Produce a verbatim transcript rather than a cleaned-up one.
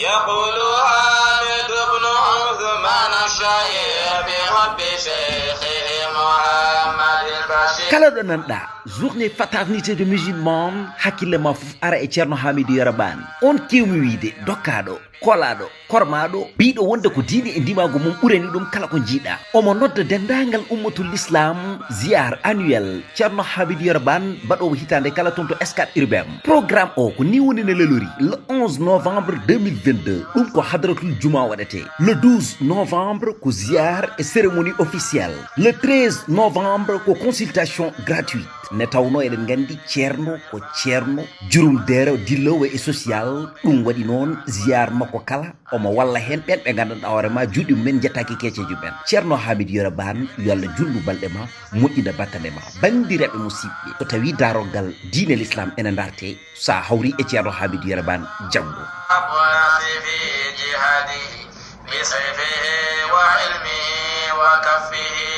يقول حامد بن عثمان الشهير بحب شيخه محمد البشير. Kala ɗo nanɗa journée fraternité de musulmans, hakkille ma fof ara e Ceerno Hamidou Yero Bane. On kewmi wiide dokkaɗo, kolaɗo, kormaɗo, biɗo wonde ko diine e ndimagu mum ɓurani ɗum kala ko jiiɗa. Omo nodda dendagal ummatul islam ziar annuel Ceerno Hamidou Yero Bane, baɗowo hitande kala toon to Scat Urbam. Programme o ko ni woni ne lelori: le onze novembre deux mille vingt-deux, ɗum ko hadratul juma waɗete. Le douze novembre ko ziar e cérémonie officielle. Le treize novembre ko consultation gratuite. Ne tawno eɗen gandi Ceerno ko Ceerno jurum dero dillowo e social. Ɗum waɗi noon ziar makko kala omo walla heen ɓeen ɓe nganndanɗaa hoore ma juuɗe mumen njettaaki keeceejo men. Ceerno Hamidou Yero Bane, yo Allah juutnu balɗe ma, moƴƴina battane ma. Banndiraaɓe musidɓe, so tawii daaroggal diine l'islam ene ndarte, so a hawri e Ceerno Hamidou Yero Bane janngo. بسيفه وعلمه وكفه